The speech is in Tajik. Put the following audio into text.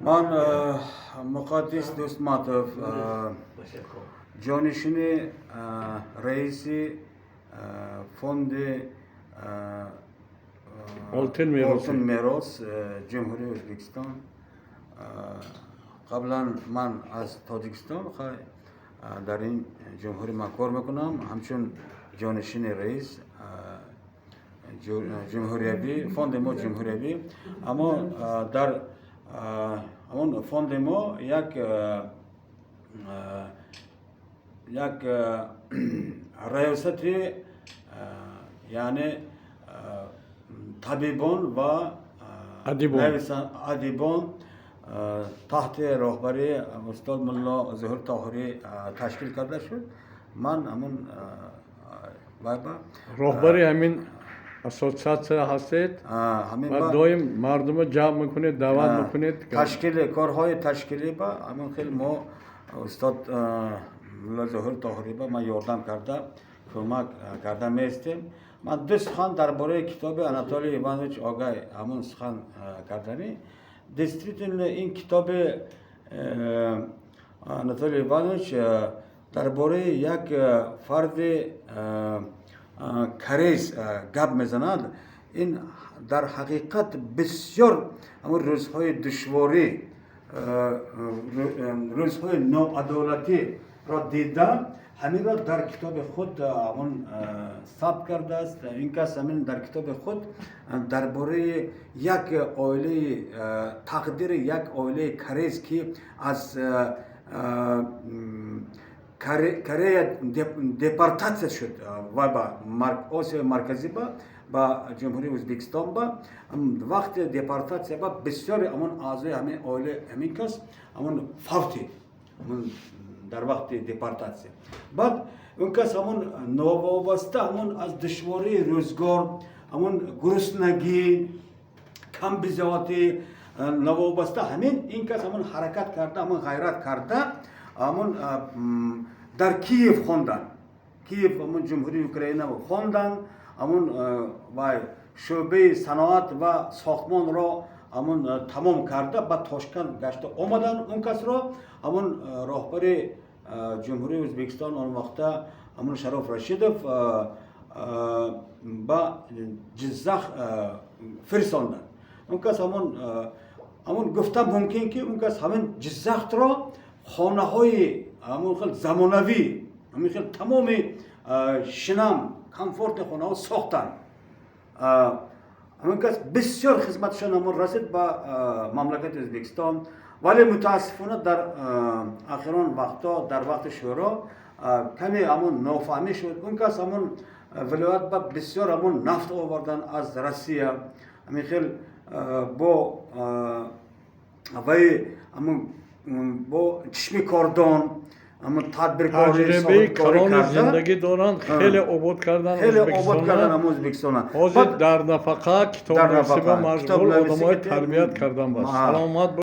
Ман Муқаддис Дӯстматов, ҷонишини раиси фонди Олтин мерос. Олтин мерос Ҷумҳурии Ӯзбекистон. Қаблан ман аз Тоҷикистон, хай, дар ин ҷумҳурӣ ман кор мекунам ҳамчун ҷонишини раис ҷумҳуриявӣ. Фонди мо ҷумҳуриявӣ, аммо дар ҳамон фонди мо як раёсати, яъне табибон ва адибон. Адибон таҳти роҳбарии устод Мулло Зуҳур Тоҳирӣ ташкил карда шуд. Ман ҳамун роҳбари ҳамин ассотсиатсия ҳастед ва доим мардумро ҷамъ мекунед, даъват мекунед. Ташкили корҳои ташкилӣ ба ҳамон хел мо устод Мулло Зуҳур Тоҳирӣ ба ман ёрдам карда, кӯмак карда меистем. Ман ду сухан дар бораи китоби Анатолий Иванович Огай ҳамун сухан карданӣ. Действительно, ин китоби Анатолий Иванович дар бораи як фарди кореец гап мезанад. Ин дар ҳақиқат бисёр ҳамун рӯзҳои душворӣ, рӯзҳои ноадолатиро дида, ҳаминро дар китоби худ ҳамун сабт кардааст. Ин кас ҳамин дар китоби худ дар бораи як оилаи, тақдири як оилаи кореец, ки аз Корея депортатсия шуд ва ба Осиёи Марказӣ, ба Ҷумҳурии Ӯзбекистон. Ба вақти депортатсия ба бисёри ҳамон аъзои ҳамин оила, ҳамин кас ҳамон фавтид дар вақти депортатсия. Баъд он кас ҳамон новобаста ҳамон аз душвории рӯзгор, ҳамон гуруснагӣ, камбизоатӣ, новобаста ҳамин, ин кас ҳамон ҳаракат карда, ҳамон ғайрат карда, ҳамон дар Киев хондан, Киев, ҳамон Ҷумҳурии Украина хондан, ҳамон вай шӯъбаи саноат ва сохтмонро ҳамон тамом карда, ба Тошканд гашта омадан. Он касро ҳамон роҳбари Ҷумҳурии Ӯзбекистон он вақта, ҳамон Шароф Рашидов, ба Ҷиззах фиристонданд. Он кас ҳамон гуфта мумкин, ки он кас ҳамин Ҷиззахро хонаҳои ҳамон хел замонавӣ, ҳамин хел тамоми шинам, комфортный хонаҳо сохтанд. Ҳамин кас бисёр хизматшон ҳамон расид ба мамлакати Ӯзбекистон, вале мутаассифона дар охирон вақтҳо, дар вақти шӯро, каме ҳамон нофаҳмӣ шуд. Он кас ҳамон вилоят ба бисёр ҳамон нафт овардан аз Россия, ҳамин хел бо ваи ҳамон бо чишми кордон ҳамон тадбиркорӣ. Таҷрибаи калони зиндагӣ доранд, хеле обод кардан. Хеле обод кардан ҳамон Ӯзбекистона. Ҳозир дар нафақа, китобнависӣ ба машғул, одамои тарбият кардан. Бас, саломат.